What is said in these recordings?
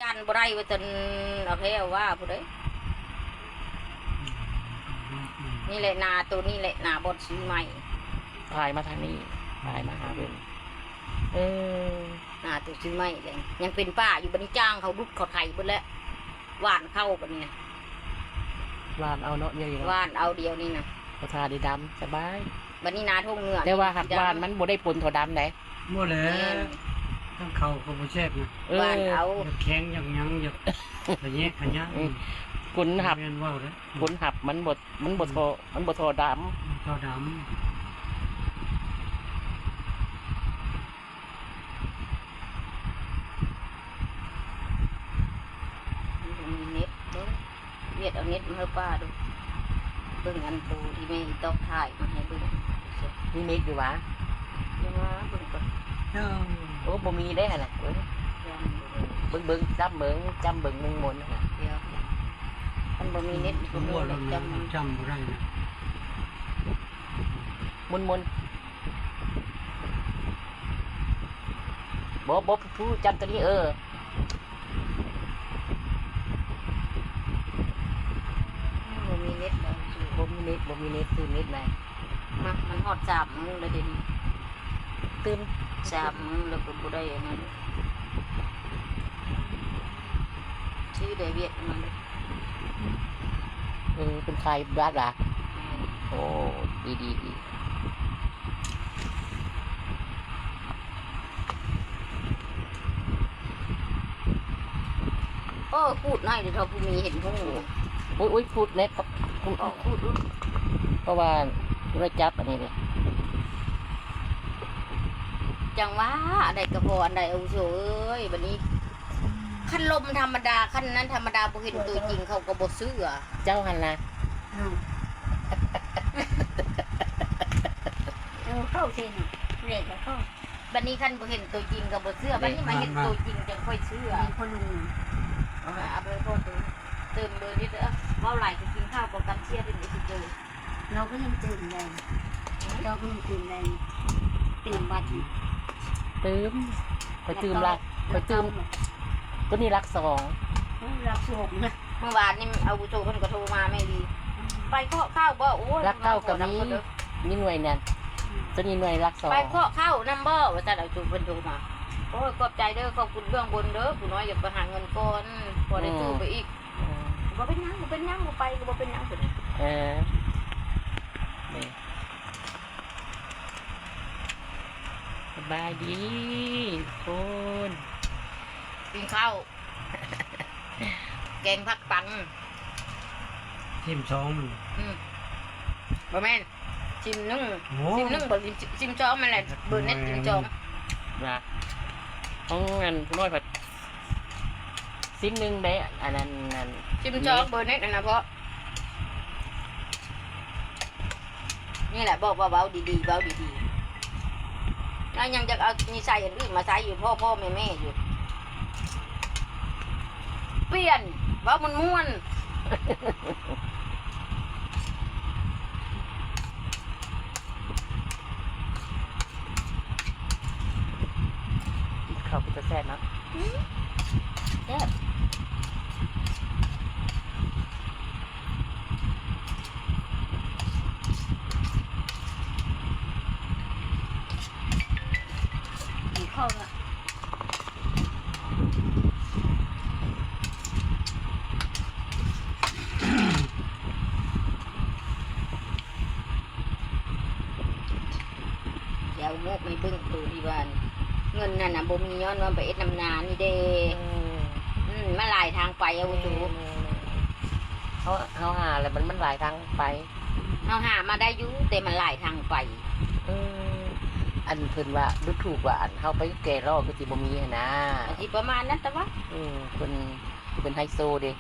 ອັນບໍ່ໄດ້ວ່າຊັ້ນ ເອົາແທ້ເອົາວ່າຜູ້ໃດ. ນີ້ແຫຼະນາໂຕນີ້ແຫຼະ ນາບ່ອນຊື້ໃໝ່. ພາຍມາທາງນີ້ ພາຍມາຫາເພິ່ນ. ເອີ ນາໂຕຊື້ໃໝ່ແຫຼະ ຍັງເປັນປ່າຢູ່. ບັດນີ້ຈ້າງເຂົາດຸດເຂົາໄຖເບິດແລ້ວ. ຫວ່ານເຂົ້າບັດນີ້ນະ ຫວ່ານເອົາເນາະ ດຽວນີ້ເນາະ ຫວ່ານເອົາດຽວນີ້ນະ ບໍ່ຖ້າໄດ້ດຳສະບາຍ. ບັດນີ້ນາທົ່ງເໜືອ ແຕ່ວ່າຫາກຫວ່ານມັນບໍ່ໄດ້ຜົນທໍ່ດຳໃດ. ບໍ່ແຫຼະ ແມ່ນ ທັງເຂົ້າກໍບໍ່ແຊບນະ. ເອີ ຫວ່ານເອົາ ຢາກແຂງ ຢາກຫຍັງ ຢາກຂະແຍະຂະຍະ. ອືມ ຜົນຮັບ ແມ່ນເວົ້າເດ້ ຜົນຮັບມັນບໍ່ ມັນບໍ່ທໍ່ ອືມ ມັນບໍ່ທໍ່ດຳ ບໍ່ທໍ່ດຳ. ມັນບໍ່ມີເນັດເບິ່ງ ວຽດເອົາເນັດມາໃຫ້ປ້າດູ ເບິ່ງອັນໂຕທີ່ແມ່ອີຕອກຖ່າຍມາໃຫ້ເບິ່ງ. ມີເນັດຢູ່ຫວາ? ຍັງວ່າເບິ່ງກ່ອນ. ໂອ້ ບໍ່ມີເດ້ຫັ້ນນະ. ເບິ່ງ ເບິ່ງ ຈ້ຳເບິ່ງ ຈ້ຳເບິ່ງມຸງມົນຫັ້ນນະ. ດຽວ ມັນບໍ່ມີເນັດ ມັນບໍ່ມີເນັດ ຈ້ຳ ຈ້ຳບໍ່ໄດ້ນະ. ມຸນໆ ບໍ່ ບໍ່ ຜູ້ ຈ້ຳຕົວນີ້ ເອີ ບໍ່ມີເນັດແລ້ວ ບໍ່ມີເນັດ ບໍ່ມີເນັດ ຕື່ມເນັດໃໝ່. ມາ ມັນຮອດສາມມື້ແລ້ວເດນີ້ ຕື່ມສາມມື້ແລ້ວກໍບໍ່ໄດ້ອັນນັ້ນ ຊື້ໄດ້ວຽດມັນ. ເອີ ເພິ່ນຂາຍບາດລະ. ແມ່ນ ໂອ້ ດີໆໆ. ເອີ ຂູດໜ້ອຍເດີ ເທົ່າຜູ້ມີເຫັນຫູ. ໂອ້ຍໆ ຂູດແນ່ ຂູດ ເອີ ຂູດ ເພາະວ່າລະຈັບອັນນີ້ເດ້. ຈັ່ງວ່າ ອັນໃດກໍພໍອັນໃດ ອາວຸໂສເອີຍ. ບັດນີ້ ຄັນລົມທຳມະດາ ຄັນນັ້ນທຳມະດາ ບໍ່ເຫັນຕົວຈິງເຂົາກໍບໍ່ເຊື່ອ. ເຈົ້າຫັ້ນນະ ເອີ ເຂົ້າຊິນະ ເລກເຂົ້າ. ບັດນີ້ຄັນບໍ່ເຫັນຕົວຈິງກໍບໍ່ເຊື່ອ ບັດນີ້ມາເຫັນຕົວຈິງຈັ່ງຄ່ອຍເຊື່ອ. ມີພໍ່ລຸງ ເອົາເບີພໍ່ໂຕ ເຕີມເບີນິດເດີ. ເວົ້າຫຼາຍກໍກິນຂ້າວກໍກັນເຊຍເປັນເອຊິໂກ. ເຮົາກໍຍັງຕື່ມໄດ້ ເຈົ້າກໍຍັງຕື່ມໄດ້ ຕື່ມບັດນີ້ ຕື່ມ ຂ້ອຍຕື່ມລະ ຂ້ອຍຕື່ມ ຕົວນີ້ຫຼັກສອງ ຫຼັກສອງນະ. ມື້ວານນີ້ອາວຸໂສເພິ່ນກໍໂທມາ ແມ່ລີ ໄປເຄາະເຂົ້າບໍ່? ໂອ້ຍ ຫຼັກເກົ້າກໍມີ ມີໜ່ວຍນັ້ນ ຕົວນີ້ໜ່ວຍຫຼັກສອງ ໄປເຄາະເຂົ້ານຳບໍ່ ວ່າຊັ້ນ ອາວຸໂສເພິ່ນໂທມາ. ໂອ້ຍ ຂອບໃຈເດີ ຂອບຄຸນເບື້ອງບົນເດີ ຜູ້ນ້ອຍຢາກໄປຫາເງິນກ່ອນ ພໍໄດ້ ອືມ ໂຕໄປອີກ. ອືມ ບໍ່ເປັນຫຍັງ ບໍ່ເປັນຫຍັງ ບໍ່ໄປກໍບໍ່ເປັນຫຍັງ ເພິ່ນ. ເອີ ນີ້ ສະບາຍດີທຸກຄົນ ກິນເຂົ້າ ແກງຜັກປັງ ຊິມສອງມັນ ອືມ ບໍ່ແມ່ນ ຊິມໜຶ່ງ ໂອ້ ຊິມໜຶ່ງບໍ່ ຊິມສອງມັນແຫຼະ ເບີເນັດ ຊິມສອງ ວ່າ ຂອງອັນຜູ້ນ້ອຍພັດ ຊິມໜຶ່ງເດ້ ອັນນັ້ນ ອັນ ຊິມສອງເບີເນັດຫັ້ນນະ ເພາະ ນີ້ແຫຼະ ບອກວ່າເວົ້າດີໆ ເວົ້າດີໆ ແລ້ວຍັງຢາກເອົານິໄສອັນອື່ນມາໃຊ້ຢູ່ ພໍ່ໆ ແມ່ໆ ຢູ່ ປ່ຽນ ເວົ້າມ່ວນໆ. ກິນເຂົ້າເປັນຕາແຊບເນາະ ອືມ ແຊບ. ກິນເຂົ້າລະ ດຽວໝົກໃຫ້ເບິ່ງໂຕທີ່ວ່າ ເງິນຫັ້ນນະບໍ່ມີ ຍ້ອນວ່າໄປເຮັດນຳນານີ້ເດ້ ເອີ ອືມ ມັນຫຼາຍທາງໄປ ອາວຸໂສ ເຮົາ ເຮົາຫາແລ້ວມັນ ມັນຫຼາຍທາງໄປ ເຮົາຫາມາໄດ້ຢູ່ ແຕ່ມັນຫຼາຍທາງໄປ ເອີ ອັນເພິ່ນວ່າດູຖູກວ່າ ອັນເຮົາໄປແກ່ລໍ້ຄືຊິບໍ່ມີຫັ້ນນາ ກໍຊິປະມານນັ້ນຕະວະ ເອີ ເພິ່ນ ເປັນໄຮໂຊເດ້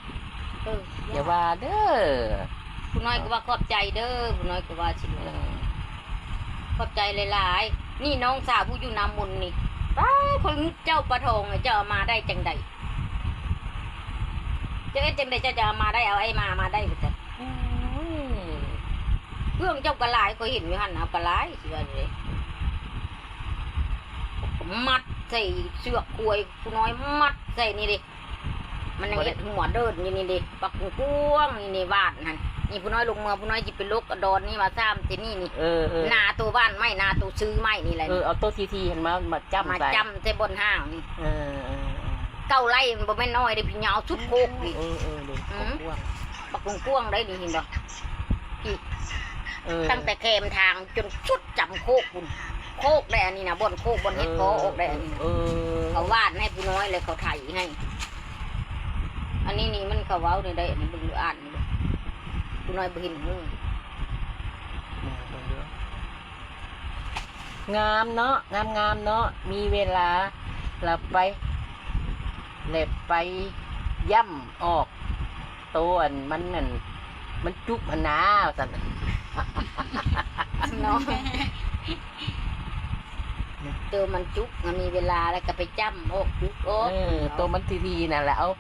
ເອີ ຢ່າວ່າເດີ ຜູ້ນ້ອຍກໍວ່າຂອບໃຈເດີ ຜູ້ນ້ອຍກໍວ່າຊິ ເອີ ຂອບໃຈຫຼາຍໆ ນີ້ນ້ອງສາວຜູ້ຢູ່ນຳມົນນີ້ ປ້າ ຂ້ອຍງຶດເຈົ້າປາທອງ ເຈົ້າເອົາມາໄດ້ຈັ່ງໃດ ເຈົ້າເຮັດຈັ່ງໃດ ເຈົ້າຈະເອົາມາໄດ້ ເອົາໄອ້ມາມາໄດ້ວ່າຊັ້ນ ໂອ້ຍ ເລື່ອງເຈົ້າກໍຫຼາຍ ຂ້ອຍເຫັນຢູ່ຫັ້ນ ເອົາກໍຫຼາຍ ຊິວ່າເດ້ ມັດໃສ່ເຊືອກຄວາຍ ຜູ້ນ້ອຍມັດໃສ່ນີ້ເດ້ ມັນຍັງເຮັດຫົວເດີນຢູ່ນີ້ເດ້ ບັກກວ້າງໆ ນີ້ ນີ້ ຫວ່ານຫັ້ນ. ນີ້ຜູ້ນ້ອຍລົງເມືອ ຜູ້ນ້ອຍຊິໄປຫຼົກເອົາດອນນີ້ມາຊາມທີ່ນີ້ນີ້. ເອີໆ ນາໂຕຫວ່ານໄມ້ ນາໂຕຊື້ໄມ້ນີ້ແຫຼະ. ເອີ ເອົາໂຕທີ່ໆ ຫັ້ນມາ ມາຈ້ຳ ມາຈ້ຳໃສ່ບ່ອນຫ້າງນີ້. ເອີໆໆ ເກົ້າໄຮ່ມັນບໍ່ແມ່ນນ້ອຍເດ້ພີ່ ຍາວສຸດໂຄກນີ້. ເອີໆໆ ເດ້ ອືມ ກວ້າງໆ ບັກກວ້າງໆ ໄດ໋ນີ້ ເຫັນບໍ່ພີ່? ເອີ ຕັ້ງແຕ່ແຄມທາງຈົນສຸດຈຳໂຄກພຸ້ນ. ໂຄກໄດ໋ອັນນີ້ນະ ບ່ອນໂຄກ ບ່ອນເຫັດເພາະອອກໄດ໋ອັນນີ້. ເອີ ເຂົາຫວ່ານໃຫ້ຜູ້ນ້ອຍ ແລ້ວເຂົາໄຖໃຫ້. ອັນນີ້ນີ້ມັນເຂົາເວົ້າແນວໃດ ອັນນີ້ເບິ່ງດູ ອ່ານເບິ່ງດູ ຜູ້ນ້ອຍບໍ່ເຫັນຮູ້. ງາມເນາະ ງາມໆ ເນາະ ມີເວລາລະໄປ ແລະໄປຢ້ຳອອກໂຕອັນມັນນັ້ນ ມັນຈຸກຫັ້ນນາວ່າຊັ້ນເນາະ. ໂຕມັນຈຸກ ມີເວລາແລ້ວກໍໄປຈ້ຳອອກ ຈຸກອອກ. ເອີ ໂຕມັນທີ່ໆ ນັ້ນແຫຼະ ເອົາ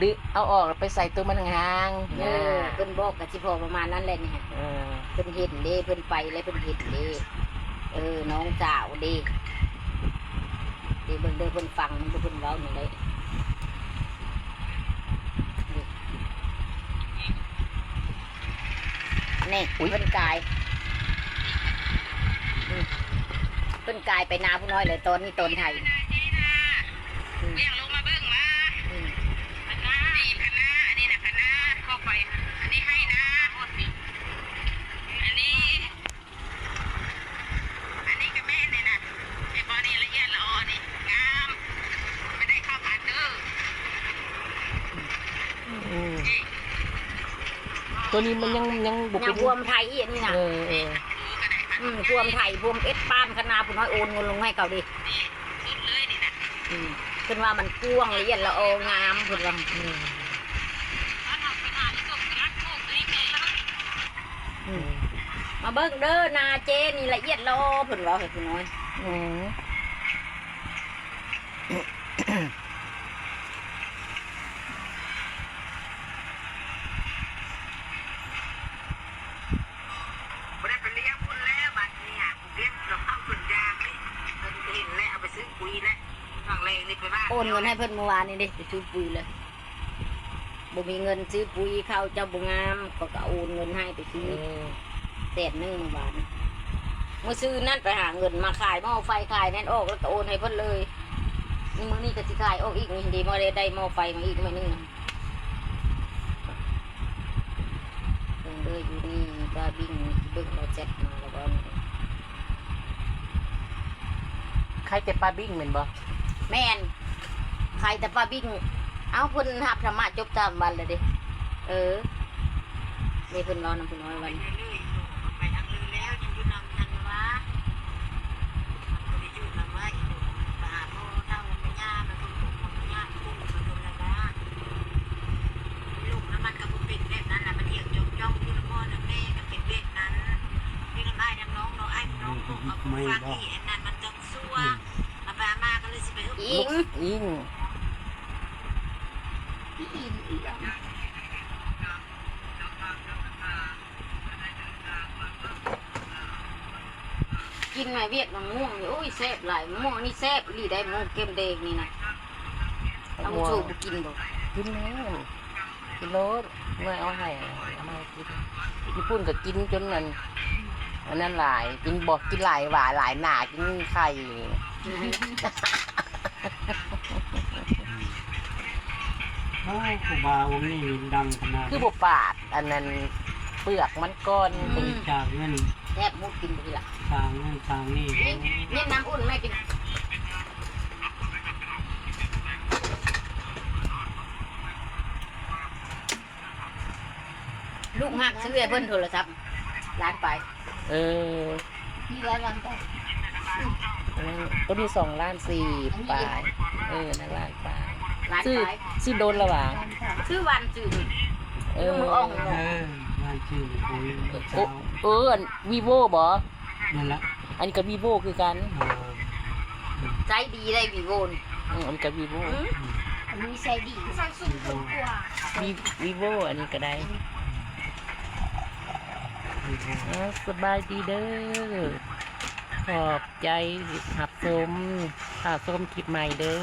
ດຶ ເອົາອອກແລ້ວໄປໃສ່ໂຕມັນຫ່າງໆ. ເອີ ເອີ ເພິ່ນບອກກໍຊິພໍປະມານນັ້ນແຫຼະນີ້. ເອີ ເພິ່ນເຫັນເດ້ ເພິ່ນໄປແລ້ວເພິ່ນເຫັນເດ້. ເອີ ນ້ອງສາວເດ້ ເດ້ ເບິ່ງເດີ ເພິ່ນຟັງເດີ ເພິ່ນເວົ້າແນວໃດ. ນີ້ ເພິ່ນກາຍ ອືມ ເພິ່ນກາຍໄປນາຜູ້ນ້ອຍເລີຍ ຕອນນີ້ຕອນໄຖ. ອືມ ວຽງລົງມາເບິ່ງວ່າ ອືມ ຄະນາ ນີ້ຄະນາ ອັນນີ້ນະຄະນາ ເຂົ້າໄປ ອັນນີ້ໄຮ່ນາ ອັນນີ້ ອັນນີ້ກໍແມ່ນນີ້ນະ ເຫັນບໍ່ນີ້ ລະອຽດລະອໍນີ້ ງາມ ໄປໄດ້ເຂົ້າພັນເດີ. ອືມ ນີ້ ໂຕນີ້ມັນຍັງ ຍັງບໍ່ເປັນ ຍັງພວມໄຖອັນນີ້ນະ. ເອີໆ ອືມ ພວມໄຖ ພວມເອັດປານຄະນາ ຜູ້ນ້ອຍໂອນເງິນລົງໃຫ້ເຂົາເດ້. ນີ້ສຸດເລີຍນີ້ນະ. ອືມ ເພິ່ນວ່າມັນກວ້າງ ລະອຽດລະອໍ ງາມ ເພິ່ນວ່າ. ອືມ ອືມ ມາເບິ່ງເດີ ນາເຈ້ນີ້ລະອຽດລະອໍ ເພິ່ນເວົ້າໃຫ້ຜູ້ນ້ອຍ. ອືມ ບໍ່ໄດ້ໄປລ້ຽງພຸ້ນແລ້ວ ບາດນີ້ຫາ ເກັບແລ້ວເອົາສວນຢາງນີ້ ເພິ່ນເຫັນແລ້ວ ເອົາໄປຊື້ປຸ໋ຍແລ້ວ ຫວ່າງແລງນີ້ໄປບ້ານ ໂອນເງິນໃຫ້ເພິ່ນມື້ວານນີ້ເດ້ ໄປຊື້ປຸ໋ຍເລີຍ. ບໍ່ມີເງິນຊື້ປຸ໋ຍ ເຂົ້າເຈົ້າບໍ່ງາມ ເຂົາກໍໂອນເງິນໃຫ້ໄປຊື້ ເອີ ແສນໜຶ່ງມື້ວານ. ມື້ຊືນນັ້ນໄປຫາເງິນມາຂາຍໝໍ້ໄຟ ຂາຍນັ້ນອອກ ແລ້ວກໍໂອນໃຫ້ເພິ່ນເລີຍ. ມື້ນີ້ກໍຊິຂາຍອອກອີກນີ້ເດ້ ມາໄດ້ ໄດ້ໝໍ້ໄຟມາອີກໜ້ອຍໜຶ່ງ. ເບິ່ງເດີ ຢູ່ນີ້ປ້າບິ້ງ ເບິ່ງລາວແຊັດມາແລ້ວບໍ່ນີ້. ຂາຍແຕ່ປ້າບິ້ງແມ່ນບໍ່? ແມ່ນ ຂາຍແຕ່ປ້າບິ້ງ. ເອົ້າ ເພິ່ນຮັບທຳມະຈົບສາມວັນແລ້ວເດ້. ເອີ ນີ້ເພິ່ນເວົ້ານຳຜູ້ນ້ອຍວ່າ ໄປທາງອື່ນແລ້ວ ຍັງຢູ່ນຳຫັ້ນວ່າ ລູກນະມັນກໍບໍ່ເປັນແບບນັ້ນລະ ມັນທ່ຽວຈ້ອງໆຢູ່ນະພໍ່ນະແມ່ກໍເປັນແບບນັ້ນ ຢູ່ນຳອ້າຍນຳນ້ອງເນາະ ອ້າຍນຳນ້ອງ ອືມ ເຂົາກໍບໍ່ຟັງ ແມ່ນບໍ່ ອີອັນນັ້ນມັນຕ້ອງຊົ່ວ ອືມ ອາປາອາມາກໍເລີຍຊິໄປ ອີງ ອີງ ອີງ ອີງ. ກິນມາວຽກມະມ່ວງນີ້ ໂອ້ຍ ແຊບຫຼາຍ ມະມ່ວງນີ້ແຊບອີ່ຫຼີໄດ໋ ມະມ່ວງແກ້ມແດງນີ້ນະ. ເອົາໂຊບໍ່ກິນບໍ່? ກິນແລ້ວ ກິນໂລດ ເມື່ອຍເອົາໃຫ້ ເອົາມາໃຫ້ກິນ. ຢູ່ພຸ້ນກໍກິນຈົນອັນ ອັນນັ້ນຫຼາຍ ກິນບໍ່ ກິນຫຼາຍຫວາ ຫຼາຍໜາ ກິນໄຂ່. ໂອ້ຍ ຄູບາອົງນີ້ນີ້ດັງຂະໜາດ ຄືບໍ່ປາດອັນນັ້ນເປືອກມັນກ່ອນ ອືມ ບໍລິຈາກເງິນ ແຊບ ມຸດກິນບໍ່ທີລະ ສ້າງນັ້ນສ້າງນີ້ ນີ້ນ້ຳອຸ່ນແມ່ກິນ. ລູກຮັກຊື້ໃຫ້ເພິ່ນໂທລະສັບລ້ານປາຍ. ເອີ ມີຫຼາຍລ້ານປາຍ ເອີ ໂຕນີ້ສອງລ້ານສີ່ປາຍ. ເອີ ນັ້ນລ້ານປາຍ ລ້ານປາຍ ຊື້ ຊື້ດົນລະຫວາ? ຊື້ວັນຊື້ ເອີ ມື້ອອກ ເອີ ວານຊື້ ໂອ ເອີ ອັນ Vivo ບໍ? ນັ້ນລະ ອັນນີ້ກໍ Vivo ຄືກັນ. ເອີ ໃຊ້ດີໄດ໋ Vivo ນີ້. ອືມ ອັນນີ້ກໍ Vivo ອືມ ອັນນີ້ໃຊ້ດີ Samsung ຖືກກວ່າ Vi- Vivo ອັນນີ້ກໍໄດ້. ອ່າ ສະບາຍດີເດີ ຂອບໃຈຮັບຊົມ ຖ້າຊົມຄລິບໃໝ່ເດີ.